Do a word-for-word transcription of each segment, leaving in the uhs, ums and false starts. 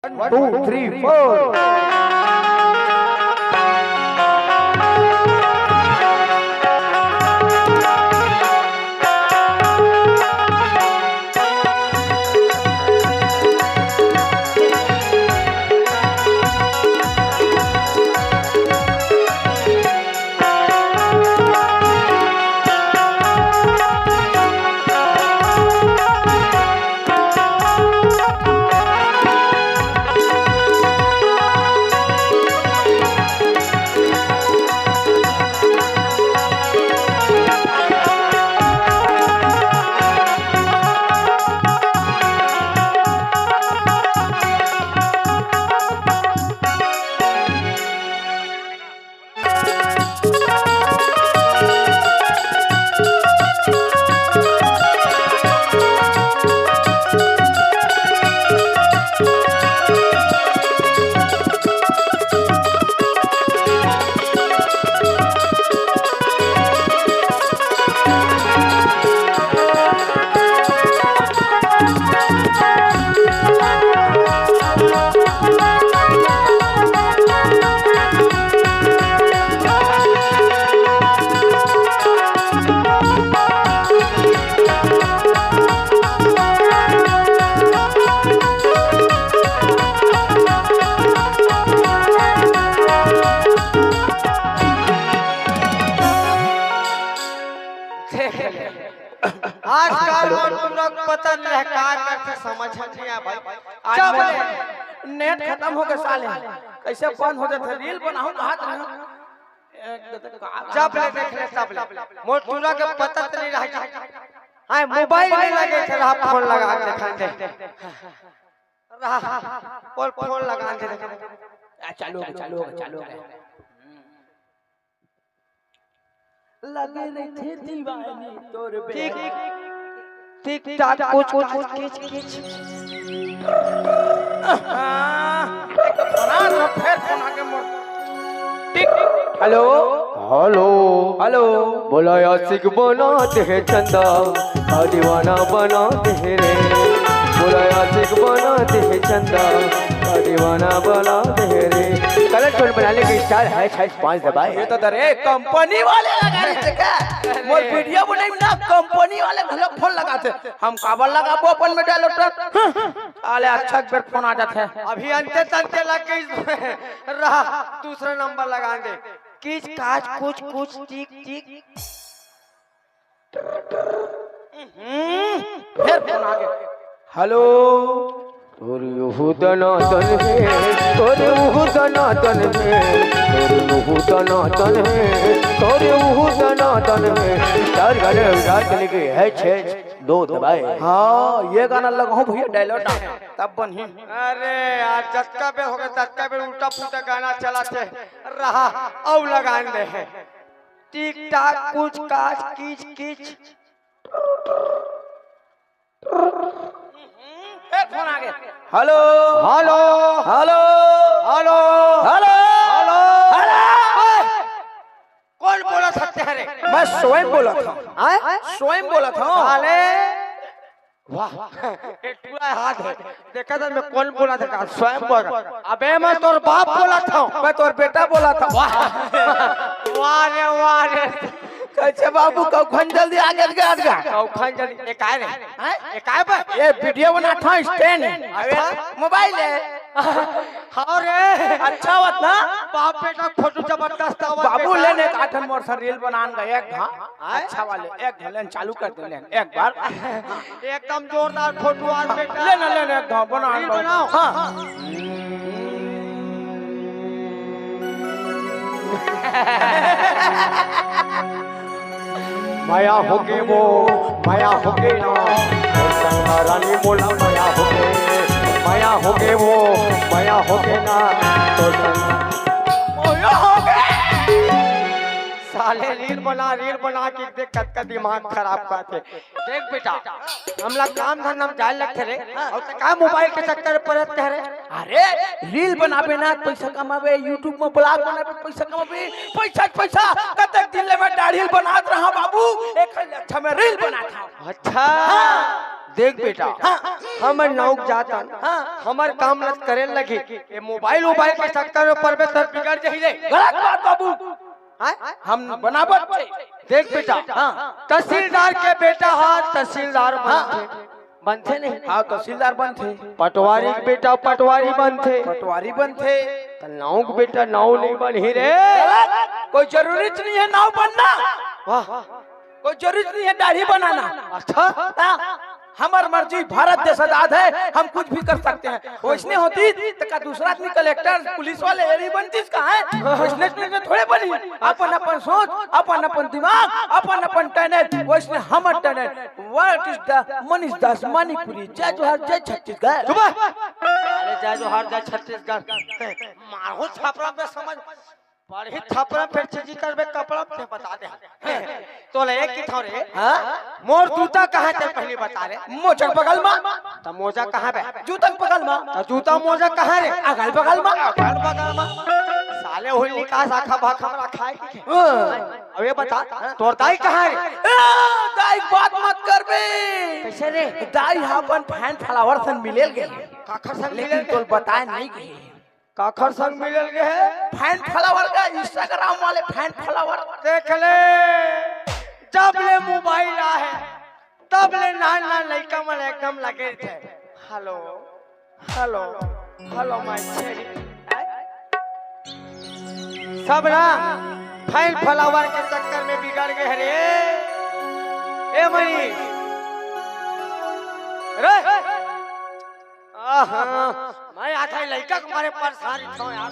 One, two, three, four. आजकल मोर टूरा के पता नहीं है का करथे, समझ नहीं आय भाई। आज चुप मोर रे। नेट खतम हो गे साले, कइसे बंद हो जाथे? रील बनाहूं कहात रहेंव। एक तो का चुप ले, देख ले, चुप ले। मोर टूरा के पता तो नहीं रह जाय। हां, मोबाइल में लगे थे, रहा फोन लगा के खाते। रहा, बोल फोन लगा दे। आ, चालू हो गे, चालू हो गे, चालू हो गे। लगे रहिथे दीवानी तोर ठीक, बेरा। ठीक ठाक, कुछ, कुछ, किच, किच। हाँ, एक तो बना ना, फेर फोन आगे मोर। ठीक। हेलो। हेलो। हेलो। बोला आशिक बना दे चंदा, आ दीवाना बना दे रे। बोला आशिक बना दे चंदा, आ दीवाना बना दे रे। कलर टोन बनाने के स्टाइल है, छह पाँच दबाए। ये तो दरे कंपनी वाले लगा रहे थे का? मोर वीडियो बनाई ना, कंपनी वाले घलो फोन लगाथे। हम काबर लगाबो अपन में डायलॉग? आले अच्छा एक बेर फोन आ जाथे। अभी अंते तंते लग गई रहा, दूसरा नंबर लगा दे। किच काच कुच कुच टिक टिक। हम्म, फेर फोन आ गे। हेलो। तोर उहू दना दन हे, तोर उहू दना दन हे, तोर उहू दना दन हे, तोर उहू दना दन हे। स्टार गाने उधार के लेके है छे दो दबाए। हाँ, ये गाना लगाओ भैया, डायलॉग ना, तब बनही। अरे यार, जतका बेर हो गे, ततका बेर उल्टा पुल्टा गाना चलाथे रहा, अउ लगा दे हे। टिक टाक, कुछ काच, किच किच। फेर फोन आ गे। Hello. Hello. Hello. Hello. Hello. Hello. Hello. कोन बोलत हे रे? मैं स्वयं बोलत हंव। आय? स्वयं बोलत हंव। साले। वाह। ये टूरा हाथ हे। देखा था मैं कोन बोलत हंव, स्वयं बोल। अबे मैं तोर बाप बोलत हंव। मैं तोर बेटा बोलत हंव। वाह। वाह रे, वाह रे। कइसे बाबू, कखन जल्दी आ गे, आ गे? कखन जल्दी? ये काय रे? हैं? ये काय बा? ये वीडियो बनात हंव, स्टैंड। अच्छा। मोबाइल हे। हाँ रे। अच्छा होवत ना? बाप बेटा फोटो जबरदस्त आवत बाबू, बेटा। ले ने एक आठन मोर से रील बनान गा एक, हाँ? आय? अच्छा वाले, एक घलेन चालू कर दे, लेन, एक बार। एकदम जोरदार फोटो आज बेटा। ले ना, ले ना, एक घाव बना रील लो। बनाओ। हाँ। मया होगे वो, मया होगे ना, तोर संग रानी मोला मया होगे, मया होगे वो, मया होगे ना, तोर संग मया होगे। साले रील बना, रील बना के देख कतका दिमाग खराब करथे। देख बेटा, हमला काम धंधा म जाय लगथे रे, अउ ते का मोबाइल के चक्कर में परत हे रे? अरे, रील बनाबे ना, पइसा कमाबे, YouTube में ब्लॉग बनाबे, पइसा कमाबे, पइसा, पइसा। कतेक दिन ले मैं दाढ़ी बनात रहा बाबू, एक अच्छा मैं रील बनात हंव। अच्छा। हाँ। देख बेटा, हाँ। हमर नौक जातन, हाँ। हमर काम ल करे लगी। ये मोबाइल वोबाइल के चक्कर में परबे त बिगड़ जाही रे। गलत बात बाबू। हाँ? हम बनावत थे। देख बेटा, हाँ। तहसीलदार के बेटा हा तहसीलदार हाँ। बनथे, बनथे नहीं? हाँ, तहसीलदार बनथे। पटवारी के बेटा पटवारी बनथे, पटवारी बनथे। त नौक बेटा नौ नहीं बनही रे। गलत। कोई जरूरी नहीं है नौ बनना। वाह। कोई जरूरत नहीं है दाढ़ी बनाना। अच्छा। हाँ, हमर मर्जी, भारत देश आजाद है, हम कुछ भी कर सकते हैं। वैसने होतिस त का दूसरा आदमी कलेक्टर, पुलिस वाले ये नहीं बनतिस का है? वैसने, वैसने थोड़े बनी। अपन अपन सोच, अपन अपन दिमाग, अपन अपन टैलेंट, वैसने हमर talent. What is the Manish Das Manipuri? जय जोहार, जय छत्तीसगढ़। चुप। अरे जय जोहार, जय छत्तीसगढ़। मारो छापरा पे समझ पढ़ी थपरा फेर चीजी करबे कपड़ा ते बता दे। तोला एक किथौं रे। हाँ? मोर जूता कहाँ हे ते पहली बता रे। मोजा बगल मा। त मोजा कहाँ बे? जूता के बगल मा। त जूता मोजा कहाँ रे? अगल बगल मा। अगल बगल मा। साले होई निकास आखा भाखा में रखा है कि? हाँ। अब ये बता, तोर दाई कहाँ रे? ए, दाई के बात मत करबे। कैसे रे? दाई हा अपन फैन फॉलोअर संग मिले ल गे। काखर संग लेकिन मिले ल गे? तोला बताए नहीं गे। काखर संग मिले ल गे हे? फैन फॉलोअर का, Instagram वाले फैन फॉलोअर। देख ले, जब ले मोबाइल आहे, तब ले नान नान लइका मन एकदम लगे रहिथे। Hello, hello, hello, my cherry। सब ना फैन फॉलोअर के चक्कर में बिगड़ गे हे रे। ए मनीष, रे, आहा, मैं आधा लइका के मारे परेशान रहिथौं यार।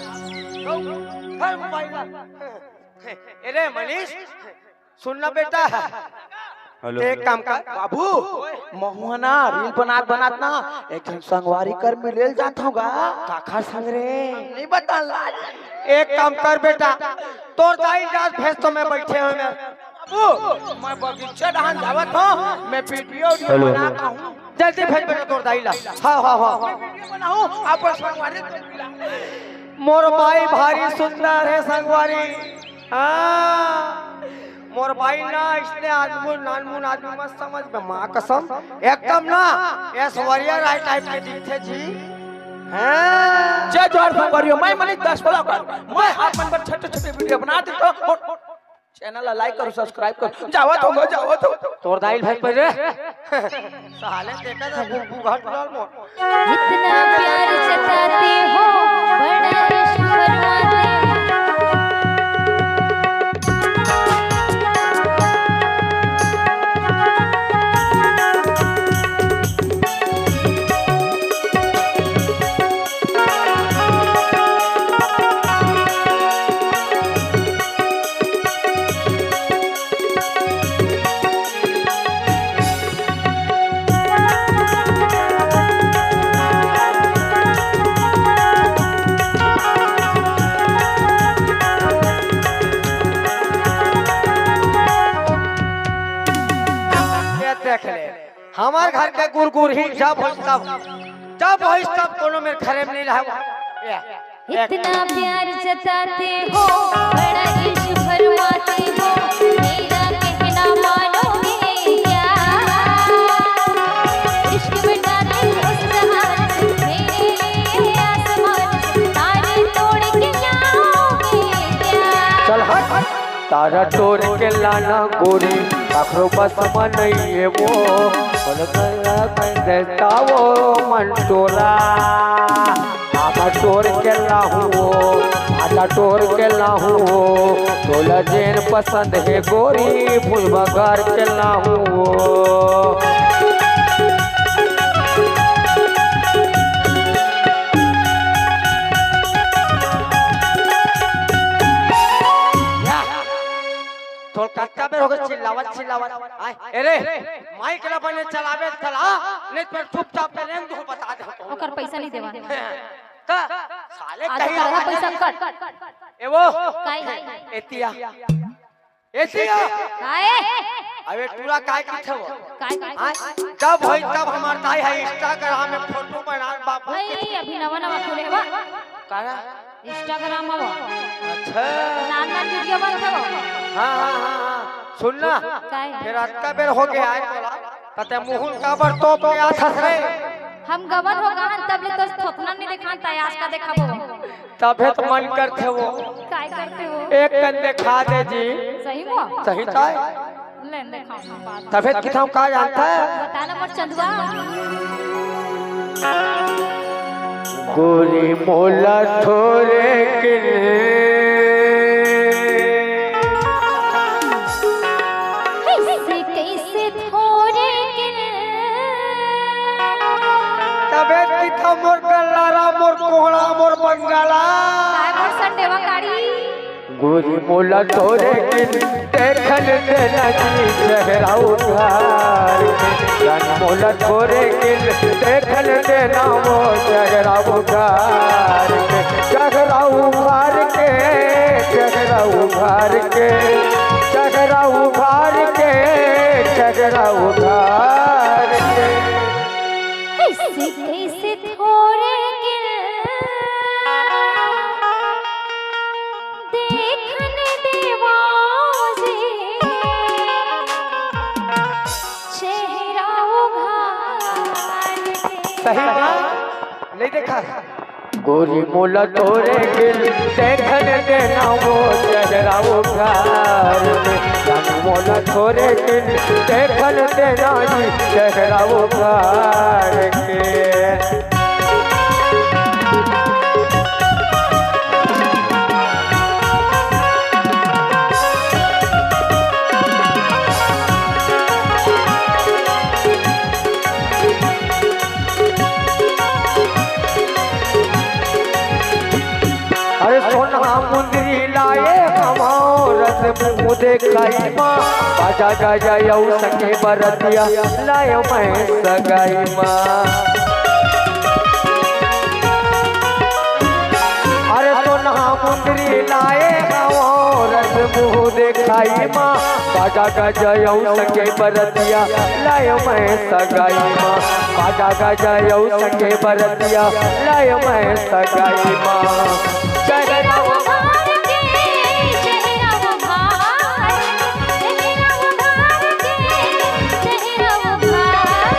हर मोबाइल ला। ए रे मनीष, सुन ना बेटा। हेलो। ते एक काम कर। बाबू, महूं ह ना रील बनात बनात ना एक झन संगवारी कर मिले ल जाथौं गा। काखर संग रे? नहीं बता ला। एक काम कर बेटा, तोर दाई जात भेज तो मैं बैठे हौं मैं। बाबू, मैं बगीचा डहान जावत हौं, मैं वीडियो वीडियो हेलो। बनात हौं। जल्दी भेज बेटा तोर दाई ला। हाँ, हाँ, हाँ। मैं वीडियो बनाहूं, अपन संगवारी। मोर बाई भारी सुंदर हे संगवारी। हाँ। मोर बाई ना इसने आदमी नानमुन आदमी मत समझ बे, माँ कसम। एकदम ना ऐश्वर्या राय टाइप के दिखथे जी। हाँ। जय जोहार संगवारी हो, मैं मनीष दास वाला कर। मैं आप मन बर छोटे-छोटे वीडियो बना देथौं। चैनल ला लाइक करो, सब्सक्राइब करो। जावत हौं, जावत हौं। तोर दाई ल भेज पहिले। साले देखा था, बु-, बुघट लाल मोर। इतना प्यार जताते हो, बड़ा इश्क फरमाते हो। ये देख ले, हमर घर के गुरगुरही जब होइस तब, जब होइस तब कोनो मेर घरे में नहीं रहे। ये, ये इतना प्यार जताते हो, बड़ा इश्क फरमाते हो, मेरा कहना मानोगे क्या? इश्क में डाले उस जहान से, मेरे लिए आसमान से, तारे तोड़ के लाओगे क्या? चल हट। तारा टोर के लाना गोरी, काखरो बस म नइये वो। मन गया कर देता वो मन टोरा। तारा टोर के लाहूँ वो, तारा टोर के लाहूँ वो। तोला जेन पसंद हे गोरी, फूल बगर के लाहूँ वो। तोर कतका बेर होगे चिल्लावत, चिल्लावत? आय, ए रे, माइक ला बने चलाबे, चला, नहीं तो चुपचाप ले लेन, तू बता दे तो। ओकर पैसा नहीं देवा। का? साले आज कहीं तेरा आवाज पैसा नहीं। कट। ए वो। काई? एतिया। एतिया। काई? अबे टूरा काय की छव? काई? हाँ? जब होई तब हमार दाई है Instagram में फोटो बना बाबू। भाई, अभी नवा नवा खुले बा। काला? Instagram में वो। अच्छा। नान नान वीडियो बनथे वो। हाँ, हाँ, हाँ, हाँ। सुन ना। काई? फिर अतका बेर होगे आय तोला। कते मुहुन काबर तोप के आथस रे? हम गवन हो गहन, तब ले तो थोथना नहीं देखान, तयास का देखाबो। तभे तो मन करथे वो। काय करथे वो? एक कन देखा दे जी। सही में? सही ताय। ले, देखाओ, हम बात। तभे किथाओ का जानता है? बता ना, मोर चंदुआ। गोरी मोला थोरे किन। कैसे, कैसे थोरे किन। तभे किथाओ मोर गल्लारा, मोर कोहड़ा, मोर बंगाला। काय मोर संडेवा काड़ी? गोरी मोला थोरे किन देखन देना जी चेहरा उघार के। जान मोला थोरे किन देखन देना वो चेहरा उघार के। चेहरा उघार के, चेहरा उघार के, चेहरा उघार के, चेहरा उघार के। कैसे, कैसे थोरे किन देखन देवा जी, चेहरा उघार के। सही बात, नहीं देखा। गोरी मोला थोरे किन देखन देना वो चेहरा उघार के। जान मोला थोरे किन देखन देना जी चेहरा उघार के। अरे सोनहा मुंदरी लाए हवं, रस मुँह देखाई मा, बाजा गाजा अउ संगे बरतिया लाए मैं सगाई मा। अरे सोनहा मुंदरी लाए हवं, रस मुँह देखाई मा, बाजा गाजा अउ संगे बरतिया लाए मैं सगाई मा, बाजा गाजा अउ संगे बरतिया लाए मैं सगाई मा। चेहरा उघार के, चेहरा उघार, चेहरा उघार के, चेहरा उघार।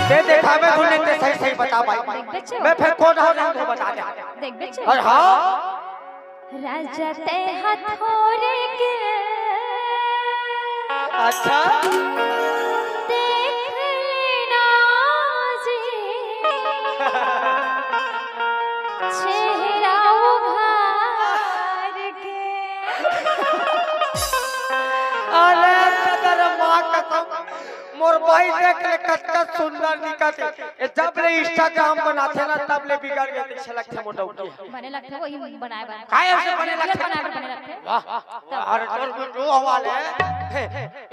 ते देखाबे तूने ते सही सही बता भाई। देख बेचे। मैं फिर कौन हूँ नहीं बता दे। देख बेचे। अरे हाँ। राजा ते हथोरे के अच्छा। देख लेना जी, चेहरा उघार के। अरे तेरे माँ कसम, मोर भाई देख ले कतका सुंदर दिखत हे। ए, जब ले Instagram बनाथे ना, तब ले बिगड़ गे, तइसे लगथे मोर डौकी ह। बने लगथे, वही बनाए बर। काय ऐसे बने लगथे? बनाए बर बने लगथे। वाह, अरे तोर को जो हवाल हे,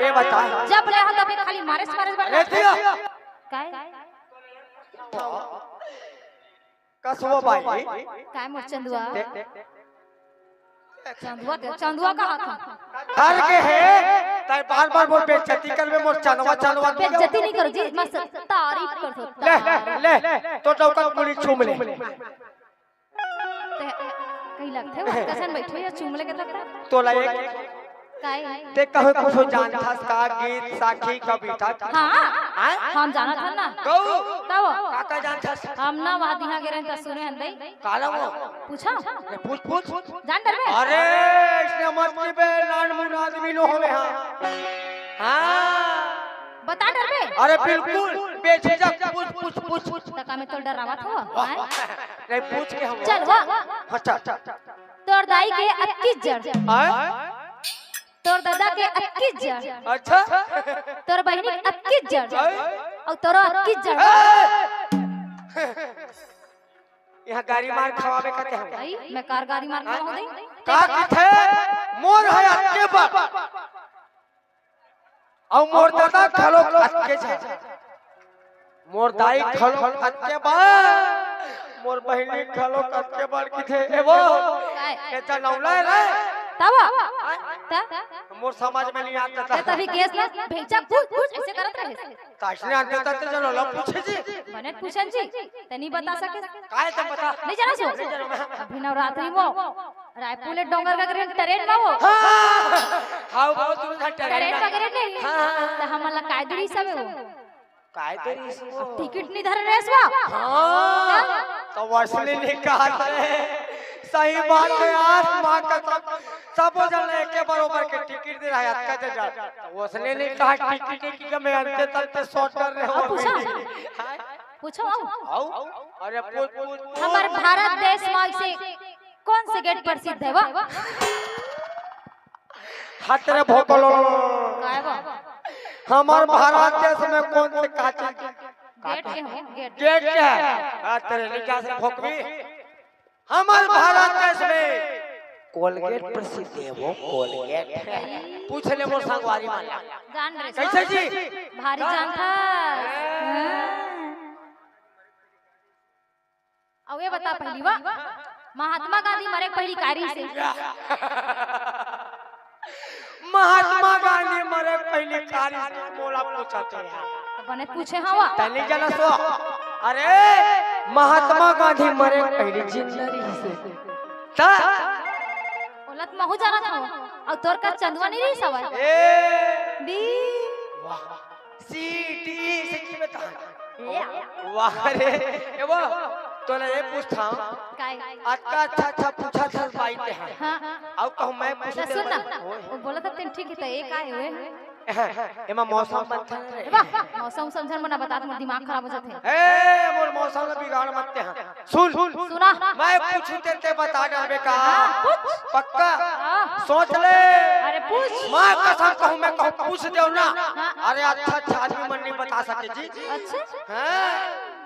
ए बता। जब ले हो तब ले खाली मारे से मारे से अरे दिया। काय? कसो बाई। काय मोर चंदुआ? ते, ते, चंदुआ दे, चंदुआ कहा था? घर के हे, तैं बार-बार मोर बेइज्जती करबे, मोर चंदुआ, चंदुआ। बेइज्जती नहीं करो जी, मस्त तारीफ कर दो, ले, तारीफ। ले, तोर डौका मुड़ी चूम ले। ते, कहीं लगथे, वो कसन बैठे या चूम ले के तक? तोला एक काय? ते कहूँ कुछो जानथस का, गीत, साखी, कविता? हाँ, हाँ? हम जानत हन ना। गऊ? तब? का का जानथस? हम ना वहाँ दिहा गे रहेन त सुने हन दई। काला वो? पूछा? ले पूछ, पूछ। जान डरबे? अरे, इसने मत की बे, नान मुन आदमी नो होवे हाँ। हाँ। बता डरबे? अरे बिल्कुल, बेझिझक पूछ, पूछ, पूछ। त का मैं तो डरावत हो? वाह, हैं? वाह। नहीं, पूछ के हम चल, वाह। अच्छा, अच्छा। तोर दाई के अतकी जड़। आय? तोर ददा के अतकी जड़। अच्छा। तोर बहिनी अतकी जड़। आय? अउ तोरो अतकी जड़। ए! यहाँ गाड़ी मार खवाबे कहते हैं। आई, मैं कार गाड़ी मार खवाऊं दई? का कथे? मोर है अतके बड़। अउ मोर ददा घलो अतके झन। मोर दाई घलो अतके बड़, मोर बहिनी घलो अतके बड़ किथे। ए वो, काय? ए जनौला रे। तब? त? मोर समझ में नहीं आता। ते तभी केस ना भेजा पूछ, पूछ, ऐसे करत रहे। ताशने आते तते जनौला पूछे जी। बने पूछन जी, ते नहीं बता सके। काय तुम बता? नहीं जाना सो? नहीं जाना मैं। अभी नवरात्रि मो। रायपुर ले डोंगरगढ़ के ट्रेन मा वो। हाँ, हाँ, बहुत दूर था ट्रेन ट्रेन मा। पकड़े नहीं। हाँ, हाँ, हाँ। त हमन ला काय दूरी सब है वो। काय दूरी सब वो। टिकट नहीं धरे रेस वा। हाँ, त? त वसने नहीं कहा था। सही बात है यार, माँ कसम। सबो जन एके बरोबर के टिकट दे रहा है, अतका जन जा। त वसने नहीं कहा टिकट की कमी अंते तंते शॉर्ट कर रहे हो। अब पूछो। हाँ? पूछो, आओ। आओ। अरे पूछ, पूछ, पूछ। हमर भारत देश मा से कौन से गेट प्रसिद्ध है वो? हाथ रे भोकलो। काय वो? हमर भारत देश में कौन से काची? गेट के हो, गेट। गेट के है। हाथ रे निकास भोकवी। हमर भारत देश में कोलगेट प्रसिद्ध है वो, कोलगेट। पूछ ले मोर संगवारी मन ला। जान रे कैसे सा। जी? भारी जान था। हाँ। अउ ये बता पहली वा, महात्मा गांधी मरे के पहली कारी से। महात्मा गांधी मरे के पहली कारी से मोला पूछत हे यार। त बने पूछे हवा। तनी जलस हो। अरे, महात्मा गांधी मरे के पहली जिंदा रहिसे। त? ओला त महू जानत हव। अउ तोर का चंदुआ नहीं रहिस हवय? ए। डी। वाह। सी डी से की बता? ए। वाह रे। ए वो, तोला ये पूछता हूँ। काय? अतका अच्छा अच्छा पूछा था बाई ते हैं। हाँ। अउ कहूँ मैं पूछूँ त तेरे सुन ना, मन-, ओए। वो बोला था तेन ठीक है, त ये काय हुए? एमा मौसम बनता है। ए बा, मौसम समझन मना बता, मोर दिमाग खराब हो जाते हैं। ए, मोर मौसम ला बिगाड़ मत ते हैं। सुन, सुना। मैं पूछूं ते, ते बता डालबे का? हाँ, पूछ। पक्का? हाँ। सोच ले। अरे पूछ। माँ कसम कहूँ मैं कहूँ पूछ देव ना। हाँ। अरे अच्छा अच्छा आदमी मन नहीं बता सके जी। अच्छा। हाँ।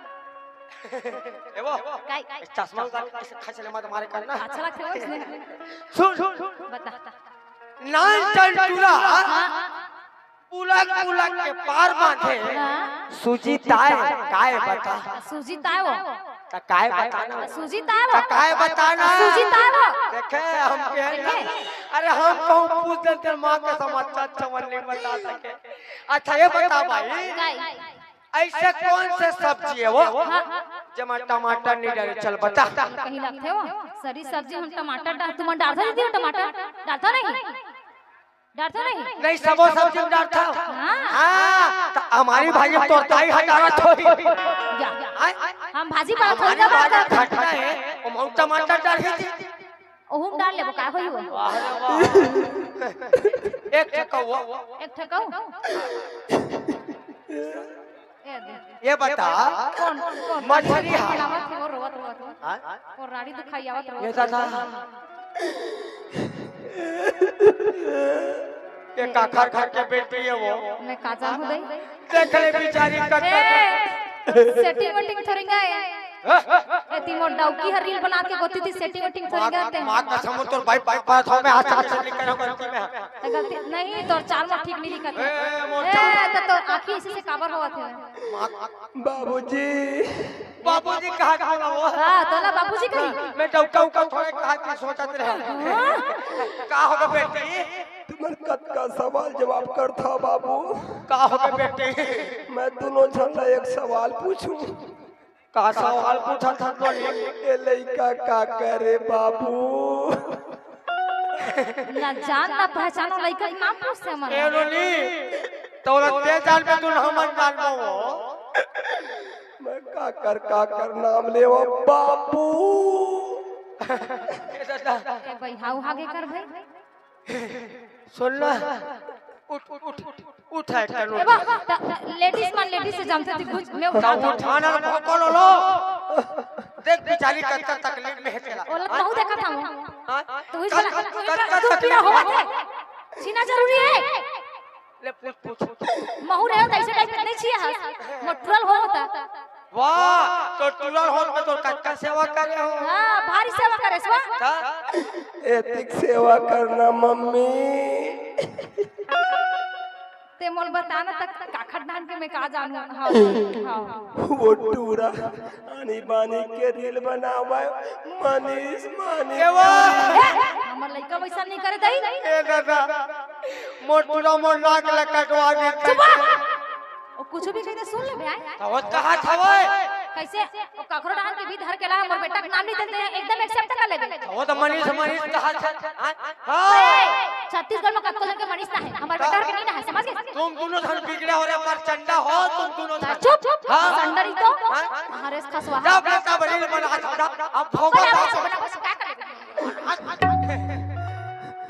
ए वो, काय? चश्मा उतार के ऐसे खसले मत मारे करना। अच्छा लगता है इसमें। सुन। बता। नान टंटूरा। हाँ। पुलक पुलक के पार बांधे। हाँ। सूजी ताय काय बता। सूजी ताय वो। त काय बता ना। सूजी ताय वो। त काय बता ना। सूजी ताय वो। देखे हम के देखे? अरे हम कहूँ पूछ देते माँ के समाचार चवन नहीं बता सके। अच्छा ये बता भाई। काय? ऐसे कौन से सब्जी है वो? हाँ। जेमा टमाटर नहीं डाले, चल बता। कहीं लगथे वो। सरी सब्जी हम टमाटर डाल, तुमन डालथव दीदी टमाटर? डालथव नहीं? डालथव नहीं? नहीं, सबो सब्जी में डालथव। हाँ। हाँ, त हमारी भाजी तोर दाई ह डालत होही। या। आय? हम भाजी पालत हमारी होही ना भाजी बात। खटना है, ओमा टमाटर डालही जी। ओहू में डाल लेबो, का होही वो? वाह रे वाह। एक ठकौ वो। एक ठकौ? ए दे। ये बता, कौन, कौन? मछली खाना हा। बनावत हे, वो रोवत, रोवत, रोवत। हाँ? वो राड़ी दुखाई आवत, रोवत, ये दादा। रोवत। ये काखर घर के बेटी है वो। मैं का जानू दई? देख ले बेचारी कटकट। ए, setting वेटिंग थोड़ी गा है। ए, ती मोर डौकी हर reel बना के गोती थी, setting वेटिंग थोड़ी माँ, करते हैं। माँ कसम, तोर भाई, भाई, बात हो, मैं हाथ, हाथ से निकल रहा हूँ गलती में। तो गलती नहीं, तोर चाल में ठीक नहीं दिखत है। ए, मोर ए, चाल। तो, तो आँखी इसी से काबर होवत है। माँ, बाबूजी। बाबूजी कहा, कहा वो? हाँ, तोला बाबूजी कही। मैं डौका, उका थोड़े कहा कि सोचत रहे। हाँ? का होगा बेटी? तुमन कतका सवाल जवाब करथा बाबू। का होगा बेटी? मैं दोनों झन ला एक सवाल पूछूं। का सवाल पूछा था तोरी? ए लइका का करे बाबू? ना जान ना पहचानो लइका के नाम पूछते मन। ए रोनी, तोरा ते जान में तू हमन जान वो। मैं काकर काकर नाम लेवा बाबू। ए दादा। ए भाई, हाउ हागे कर भाई। सुन ना, उठ, उठ, उठ, उठ, है, चल, ए उठ। बा, त, त, ladies मन ladies से जमथे, तू कुछ मैं त उठा दो। उठा ना, भोकल लो। देख, बेचारी कतका तकलीफ में है तेला। ओला त महू देखा था वो। हाँ? तू ही कत-, चला, कत-, तू ही कत-, चला, कत-, तू पीरा तकलीफ होवत है। है। छीना जरूरी है। ले, पूछ, पूछ। महू रहे हो, त ऐसे type के नहीं छिए हस। मोटरल हो होता। वाह, तो टूरा होत में तोर कतका सेवा करे हो। हाँ, भारी सेवा करे, स्वा। त? एतिक सेवा करना मम्मी। ते मोल बताना तक काखर डान के मैं का जानू। हाँ, हाँ। वो टूरा आनी बानी के reel बनावे, मनीष, मनीष। ए वो। ए, हमर लइका वैसा नहीं करे दई। ए दादा, मोर टूरा मोर नाक ला कटवा दे। चुप रह। ओ, कुछ भी कहिथे, सुन लेबे, आय। त वो कहा था वो? कइसे? वो कखरो डाहन के भी धर के ला, मोर बेटा के नाम नहीं देते हैं, एकदम accept कर लेबे। वो तो मनीष, मनीष कहा था। हाँ? हाँ। ए, छत्तीसगढ़ में कतको जन के मनीष ना है, हमर बेटा के नहीं ना है, समझ गए? तुम दोनों झन बिगड़े हो रे, पर चंडा हो तुम दोनों झन। चुप, चुप, हाँ? संडरी तो। हाँ? अरे, खसवा। जा अपने का बड़ी बना, अब भोगा बना, जा। बना, बस क्या कर लेबे?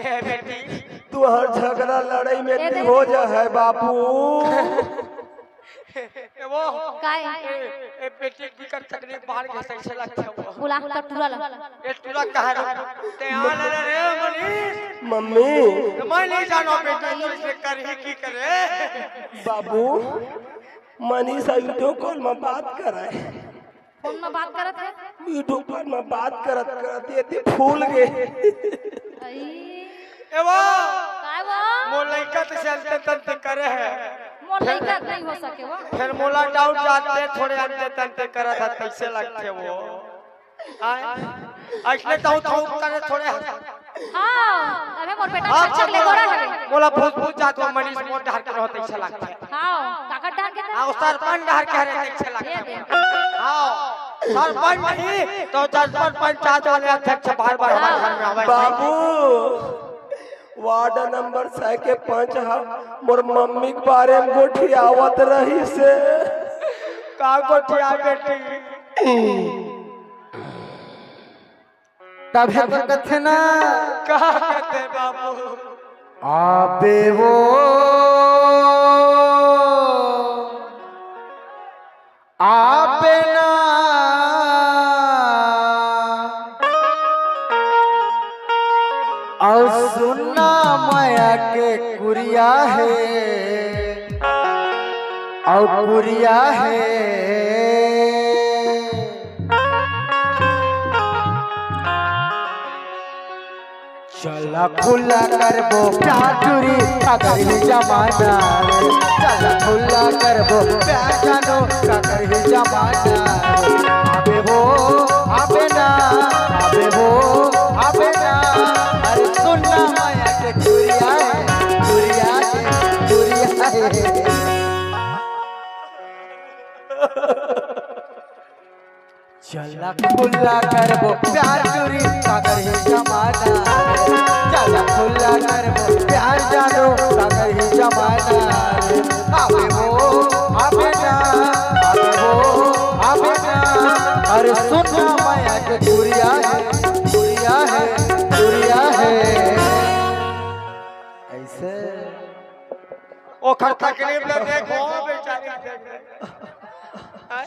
ए बेटी। तुहार झगड़ा लड़ाई में ए, नहीं दे। हो जा है बापू। ए, वो। काय? ए, ए, बेटी बिकट तकलीफ बाढ़ के तइसे लगथे वो। बुला, तो टूरा ला। ए, टूरा कहाँ रे? ते आ ले रे, मनीष। मम्मी। तो मैं नहीं जानो बेटी, तू इसे कर ही की करे। बाबू, मनीष video call में बात करे। फोन में बात करत है? Video call में बात करत करत ये ते फूल गए। आई। ए वो। काय वो? मोर लइका तो से अंते तंते करे है। मोर लइका नहीं हो सके वो। फिर मोला doubt जाते थोड़े अंते तंते करत है, तइसे लगथे वो। आय। अइसने ताऊ ताऊ करे थोड़े। हाँ, तभे मोर बेटा हाँ, चकचक ले गोरा हवे। मोला भूत भूत जात वो मनीष मोर डहर के रहो तइसे लगथे। हाँ, काकर डहर के हाँ, वो सरपंच डहर के हरे तइसे लगथे। ये दे। हाँ, सरपंच नहीं, तो सरपंच पंचायत वाले अध्यक्ष बार बार हमारे घर में आवे। बाबू, वार्ड नंबर छह के पंच हा, मोर मम्मी के बारे में गोठियावत रहिसे। का गोठिया बेटी? तभे तो कथे ना। का कथे बाबू? आबे वो, आबे ना। अउ सुनना मया के कुरिया हे, अउ कुरिया हे। चला खुला करबो प्यार चोरी, अगर ही जमाना। चला खुला करबो प्यार जानो, अगर ही जमाना। आबे वो, आबे ना, आबे वो, आबे ना। अरे सुनना मया के कुरिया हे, कुरिया हे, कुरिया हे। चला खुला करबो प्यार चोरी, अगर ही जमाना। चला खुला करबो प्यार जानो, अगर ही जमाना। आबे वो, आबे ना, आबे वो, आबे ना। अरे सुनना मया के कुरिया हे, कुरिया हे, कुरिया हे। अइसे ओखर तकलीफ ल देखो बेचारी।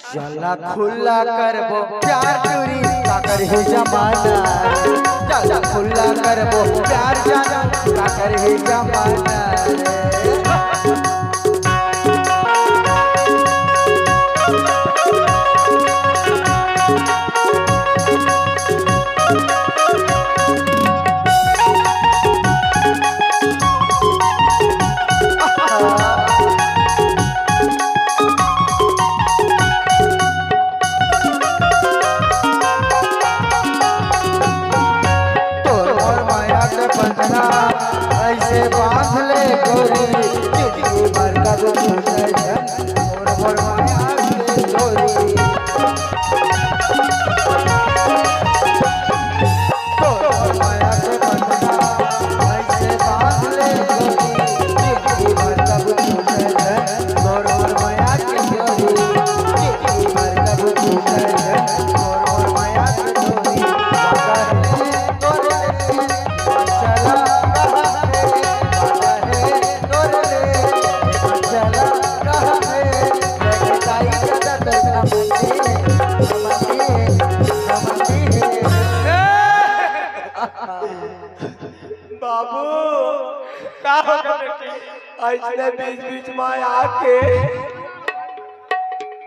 चला खुला करबो प्यार चोरी, अगर ही जमाना। चला खुला करबो प्यार जानो, अगर ही जमाना। तोर मोर मया के बंधना अइसे बांध ले गोरी, जिंदगी भर कब छूटे झन तोर मोर मया के डोरी। तोर मोर मया के बंधना अइसे बांध ले गोरी, जिंदगी भर कब छूटे झन तोर मोर मया के डोरी। जिंदगी भर कब छूटे झन तोर मोर मया के डोरी। बाबा रे तोरे ले चला कहाँ रे, बाबा रे तोरे ले चला कहाँ रे। लेके जाई दादा तोर नमस्ते, नमस्ते, नमस्ते। बाबू, का हो गया बेटी? अइसने बीच बीच में आके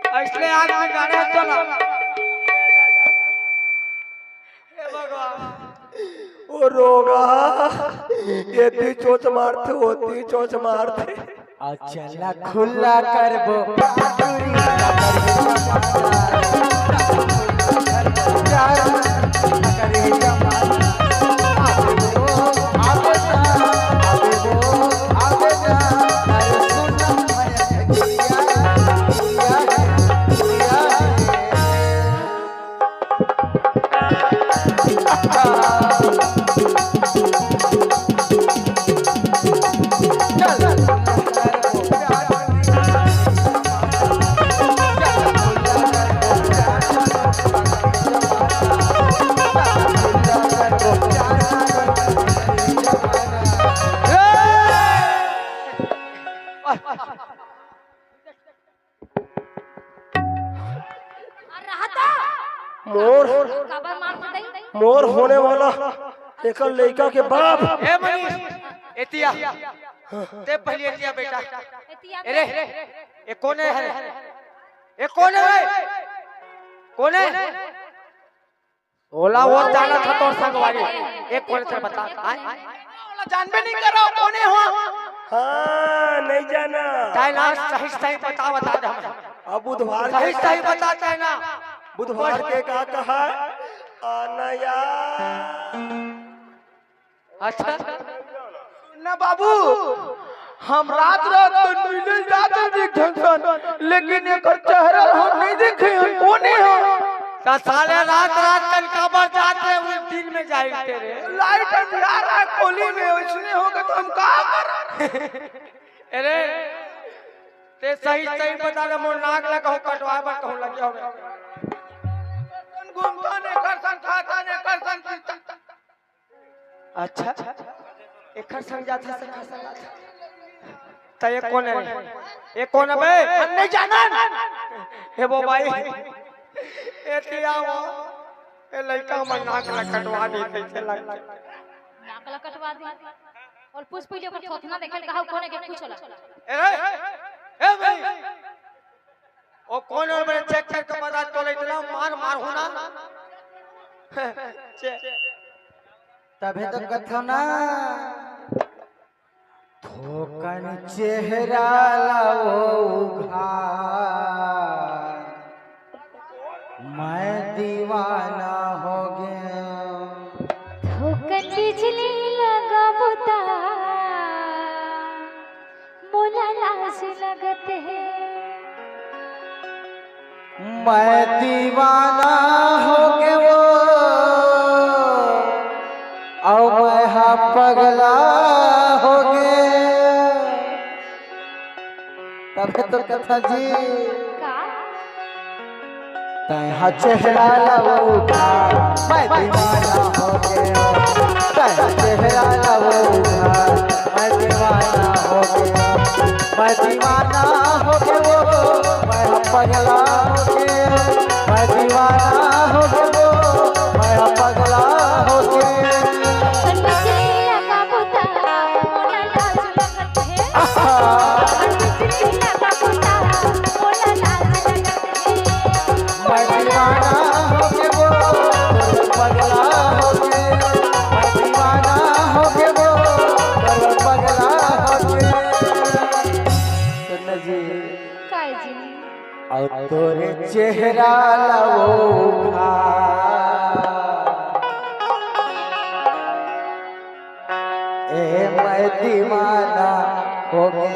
अइसने आके गाना तो ना। हे भगवान। ओ रोगा, एती चोंच मारथे, ओती चोंच मारथे। अउ चला खुला करबो। मोर होने वाला एकर लइका के बाप। ए मनीष, एतिया। ते पहले एतिया बेटा। एतिया ए रे, ए कोने है? ए कोने है? कोने? ओला वो जाना था तोर संगवारी। ए कोने से बता। आय? ओला जानबे नहीं करो, कोने हो? हाँ, नहीं जाना। ताय ना सही सही बता, बता दे हम। अब बुधवार सही के सही बता ताय ना। बुधवार के का कहा? आना यार। अच्छा। ना बाबू, हम रात रात के मिले जाते भी ढंग सन, लेकिन एकर चेहरा हम नहीं देखे हैं, कोने हो? का साले रात रात कन काबर जाते हैं, उस दिन में जाई तेरे। लाइट अंधियारा है कोली में, उसने होगा तो हम का करें? अरे, ते सही सही बता दे, मोर नाक ला कहूँ कटवाए बर कहूँ लगे हो। घूमता ने कर सन, खाता ने कर सन, पीता। अच्छा, एकर संग जाथा से खा सकत। त ये कोन है? ये कोन है बे? हम नहीं जानन। हे वो भाई, ए तिया वो, ए लइका हमर नाक ला कटवा दी, कैसे लगता? नाक ला कटवा दी। और पूछ पहले ओकर थोथना देखे कहा कोन है के पूछ ला। ए रे, ए भाई, ओ कोन और बड़े चेक करके बता, तोला इतना मार मार होना। तभे तो कथो ना, थोकन चेहरा ला वो उघार, मैं दीवाना हो गया। थोकन बिजली लगा बुता, मोला लाज लगत हे। मैं दीवाना हो गे वो, अउ मैं हा पगला हो गे। तभे तो कथा जी। का? तैं हा चेहरा ला वो उघार, मैं दीवाना हो गे। तैं हा चेहरा ला वो उघार, मैं दीवाना हो गे। मैं दीवाना हो गे वो, मैं हा पगला हो गे। मैं दीवाना हो गे वो, मैं हा पगला हो गे। मैं दीवाना हो गे वो, पगला हो गे। मैं दीवाना हो गे वो, पगला हो गे। सुन जी। काय जी? अउ तोरे चेहरा ला वो उघार। ए मैं दीवाना हो गे।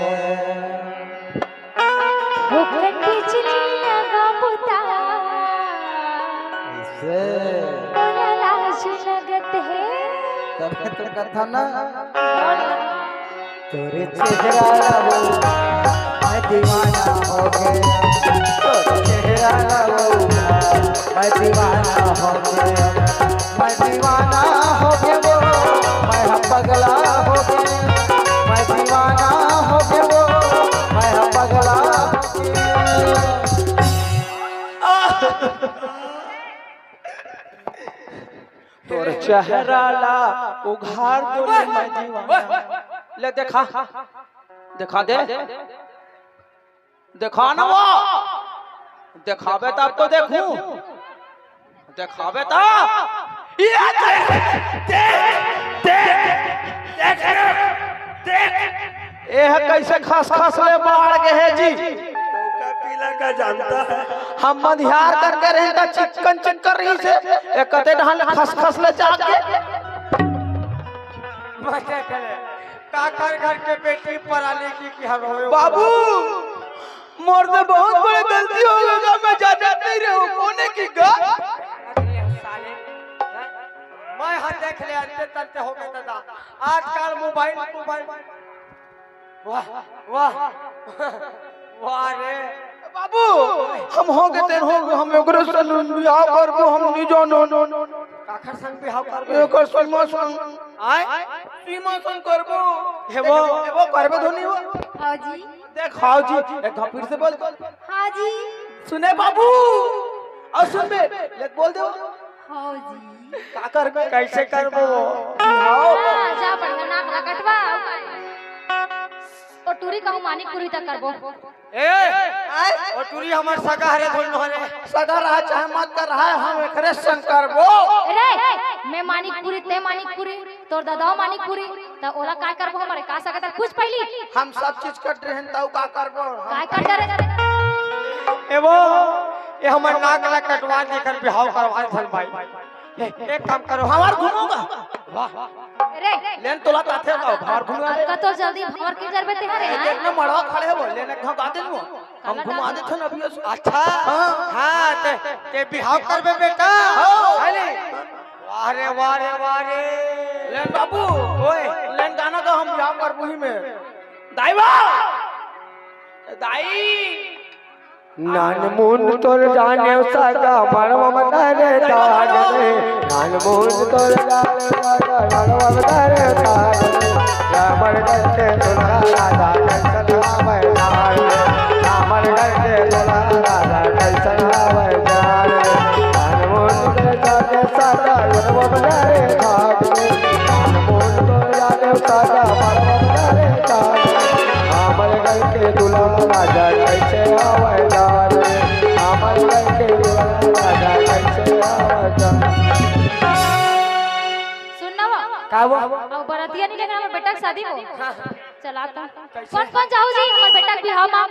थोकन बिजली लगा बुता। ऐसे। मोला लाज लगत हे। तब तो कथा ना। बोल ना। तोरे चेहरा ला वो, मैं दीवाना हो गे। तोरे चेहरा ला वो, मैं दीवाना हो गे। मैं दीवाना हो गे वो, मैं हा पगला हो गे। मैं दीवाना हो गे वो, मैं हा पगला हो गे। तोर चेहरा ला उघार तो ले मैं दीवाना। ले देखा, देखा दे, देखा ना वो, देखाबे तब तो देखूं, देखाबे तब। ये देख, देख, देख, देख, देख। एह कैसे खसखस ले बाढ़ गे हे जी। डौका पीला का जानता है। हम मधियार करके रहे त चिक्कन चिक्कन रही से, ए कते ढाल खसखस ले जाके। मजे करे। काकर घर के बेटी पराली की, की हर होयो। बाबू, मोर से बहुत बड़े गलती हो गे गा, मैं जानत नहीं रहे हूँ, कोने की गा? अरे साले, मैं हा देख ले, अंते तंते हो गे दादा। आजकल मोबाइल, मोबाइल। वाह, वाह, वाह रे। बाबू, हम हो गे तेन हो गे, हम एकरे संग बिहाव करबो, हम नहीं जानो। काखर संग बिहाव करबो? एकर सीमा संग। आय? सीमा संग करबो। हे वो। हे वो करबे धोनी वो। हाँ जी। देख, हाँ जी, एक बार फिर से बोल। हाँ जी। सुने बाबू, अउ सुन बे, ले बोल दे वो। हव जी। का करबे? कइसे करबो? हाँ, जा बढ़िया नाक ला कटवा, अउ का? ओ टूरी कहूँ मानिकपुरी तक करबो। ए, आय? ओ टूरी हमर सगा हरे, धुन हरे। सगा रहा चाहे मत कर रहा है, हम एकरे संग करबो। रे, मैं मानिकपुरी, ते मानिकपुरी, तोर ददाओ मानिकपुरी, त ओला काय करबो हमरे? का सकत हे? पूछ पहिली। हम सब चीज कर डरे हन, तउ का करबो? हम काय कर डरे? ए वो, ए हमर नाक ला कटवा दे, एकर बिहाव करवा दे भाई। ए, एक काम करो। भांवर घुमोगा? वाह। रे। लेन तोला ताथे का भांवर घुमोगा रे? कतो जल्दी भांवर के करबे ते हरे, ए, हाँ? देख ना मड़वा खड़े हो, लेन एक घाव गा देन वो। हम काला घुमा काला। देथन अभी। अच्छा। हाँ। हाँ, ते, ते बिहाव करबे बेटा? हाँ। है नी? वाह रे, वाह रे, वाह रे। लेन बाबू। ओए। लेन गाना गा, हम बिहाव करबो ही में। दाई बा। दाई। नानमुन तोर जानेव सगा मड़वा म डरे ताज रे। नानमुन तोर जानेव सगा मड़वा म डरे ताज रे। रामर घर के दुल्हा राजा कैसन आवे जान रे। रामर घर के दुल्हा राजा कैसन आवे जान रे। नानमुन तोर जानेव सगा मड़वा म डरे ताज रे। नानमुन तोर जानेव सगा मड़वा म डरे ताज रे। हमर घर के दुल्हा राजा कैसे आवे जान रे? हमर घर के दुल्हा राजा कैसे आवे जान रे? सुन ना वो। का वो? अब बरतिया नहीं लेकर हमर बेटा के शादी वो। हाँ, हाँ। चला तो। कैसे? कौन कौन जाहू जी हमर बेटा के बिहाव मा?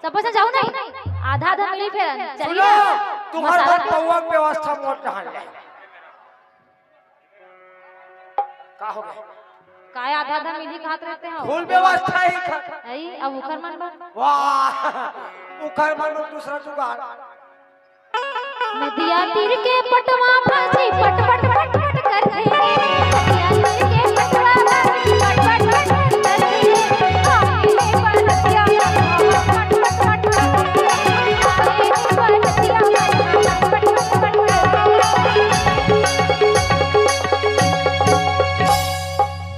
सब पैसा जाहू नहीं? आधा आधा मिली फेर। चलिए सुनो, ना। तुम्हार मसाला घर पौवा के व्यवस्था मोट रहा है। का हो गया? काय आधा आधा मिली खात रहते हो? फुल व्यवस्था ही खा- अई, अब उखर मन बा। वाह, उखर मन में दूसरा जुगाड़। नदिया तीर के पटवा भाजी पट पट पट पट करथे। नदिया तीर के पटवा भाजी पट पट पट पट करथे। हाय रे बरतिया पटवा पट पट पट पट करथे। हाय रे बरतिया पटवा पट पट पट पट करथे।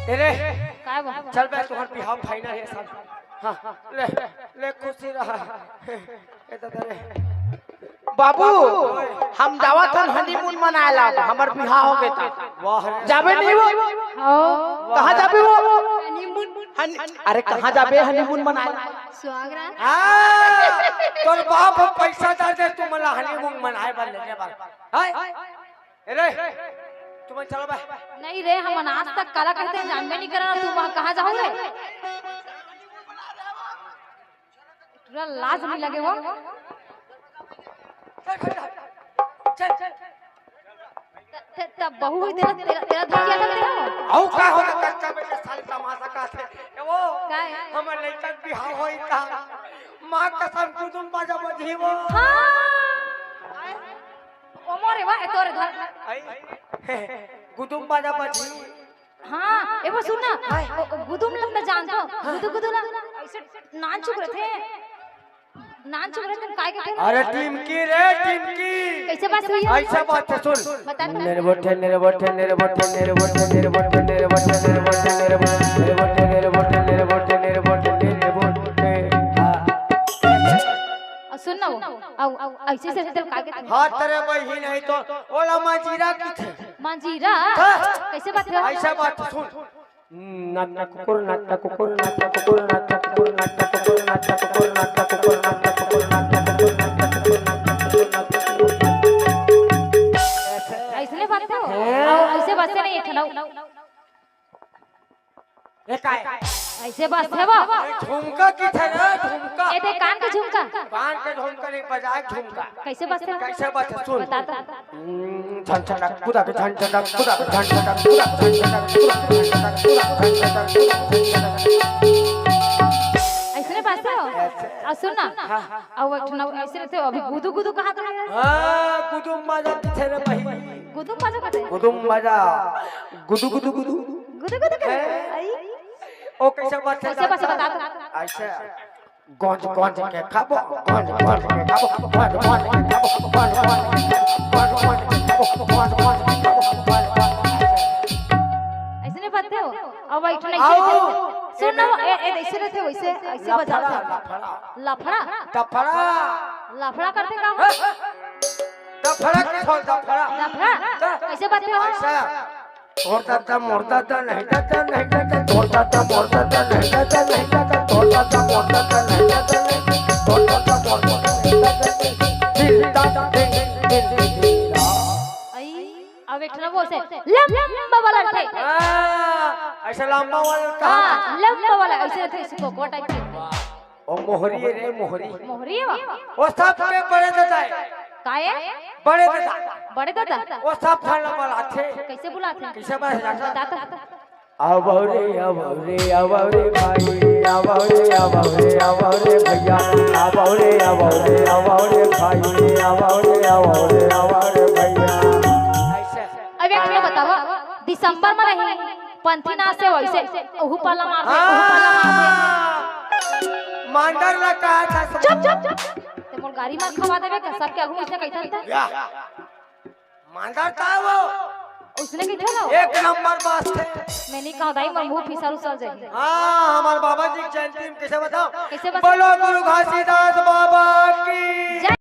ए रे, काय बा? चल बे, तोहर बिहाव final हे साल। हाँ, ले, ले, खुशी रहा। ए दादा रे। बाबू, हम जावत हन honeymoon मनाए ला, हमर बिहाव हो गे ता। वाह रे। जाबे नहीं वो? हो। कहाँ जाबे वो? Honeymoon। हन-, अरे, कहाँ जाबे honeymoon मनाए? सुहागरात। हाँ, तोर बाप हम पैसा दे दे, तुमन ला honeymoon मनाए बर ले जाए बर। हाय? ए रे, तुमन चलो बे। नहीं रे, हमन आज तक काला कहते हैं, जानबे नहीं करन, तू वहाँ कहाँ जाहू रे? पूरा लाज नहीं लगे वो? चल, चल, चल। त-, त-, तब बहू हुई तेरा, तेरा, तेरा धुन किया था तेरा? अउ का होगा, कच्चा बेटा साले तमाशा का थे। ए वो, काय? हमर लइका के बिहाव होई ता। माँ कसम, गुदुम बाजा बजही वो। हाँ। ओ मोरे वाह, ए तोरे धर। आई। गुदुम बाजा बजही। हाँ, ए वो सुन ना। हाय। ओ, ओ, गुदुम ला मैं जानत हूँ। हाँ। गुदु गुदु ला। ऐसे नान चुक रहे थे। नान चुक रहे थे, काय कहते हैं? अरे टिमकी रे, टिमकी। कैसे बात हुई? ऐसा बात है, सुन। बता, बता। निरबोठे, निरबोठे, निरबोठे, निरबोठे, निरबोठे, निरबोठे, निरबोठे, निरबोठे, निरबोठे, निरबोठे, निरबोठे, निरबोठे। हाँ। और सुन ना वो, औ, औ, ऐसे से तेरे काय कहते हैं? हाँ, तेरे बहिन है तो, ओला मंजीरा की थे। मंजीरा? हाँ। कैसे बात है? ऐसा बात सुन। नट कुकुर, नट कुकुर, नट कुकुर, नट कुकुर। ऐसने बात है? हाँ। ऐसे बात से नहीं है, ठंडा। ए, काय? ऐसे बात है वो। ए, झुमका की थे रे, झुमका। ए, दे कान के झुमका। कान के झुमका नहीं, बजाए झुमका। कैसे बात है? कैसे बात है? सुन। बता तो। हम्म, झन झनक पुदक, झन झनक पुदक, झन झनक पुदक, झन झनक पुदक, झन झनक पुदक, झन झनक पुदक, झन झनक पुदक। ऐसने बात है वो? ऐसे। आ, सुन ना। हाँ। अब एक ठो ऐसे रहते हो, अभी गुदु गुदु कहा था? हाँ, गुदु मजा थे रे भाई। गुदु मजा कहते हैं? गुदु मजा। गुदु गुदु गुदु। गुदु गुदु कहते हैं? हैं? आई। ओ, कैसे बात है? कैसे बात है, बता तो। ऐसे। गंज गंज के खाबो, गंज गंज के खाबो, गंज गंज के खाबो, गंज गंज के खाबो, गंज गंज के खाबो, गंज गंज के खाबो, गंज गंज के खाबो। ऐसे नहीं बात हो? अब बैठना, ऐसे आओ। रहते हो। सुन ना, ए, ए, ऐसे रहते हो, ऐसे, ऐसे लफड़ा, बजाते हो। लफड़ा। लफड़ा? लफड़ा। लफड़ा करते का? हाँ। दफड़ा के छोड़, दफड़ा। दफड़ा? दा। कैसे बात है? ऐसा। तोर दादा, मोर दादा, नहीं दादा, नहीं दादा, तोर दादा, मोर दादा, नहीं दादा, नहीं दादा, तोर दादा, मोर दादा, नहीं दादा, नहीं, तोर दादा, मोर दादा, नहीं दादा, नहीं, दिल दादा, दिल, दिल, दिल, दिल, दिल। आई, अब एक ठन वो से लंबा वाला थे। हाँ, ऐसा लंबा वाला कहा? हाँ, लंबा वाला, ऐसे थे, इसको कोटा टाइप के। ओ मोहरी रे, मोहरी। मोहरी है वा? वो सबके बड़े दादा है। का है? बड़े दादा। बड़े दादा? वो सब थाना बुलाथे। कैसे बुलाथे? कैसे बात जाता? बता तो। आवो रे, आवो रे, आवो रे भाई, आवो रे, आवो रे, आवो रे भैया, आवो रे, आवो रे, आवो रे भाई, आवो रे, आवो रे, आवो रे भैया। ऐसे। अब एक ठो बतावा, दिसंबर में नहीं, पंथी नाच से वैसे, ओहू पाला मार दे, ओहू पाला मार दे। हाँ। मांडर ला कहा था सब। चुप, चुप, चुप। ते मोर गाड़ी मार खवा देबे का? सबके आगू में इसने कहिथन त? या। मांडर का वो? उसने कहिथन ना? एक नंबर बात है। मैं नहीं कहा दाई, मोर मुंह फिसल उसल जाए। हाँ, हमारे बाबा जी की जयंती में कैसे बताओ? कैसे बताओ? बोलो गुरु घासीदास बाबा की।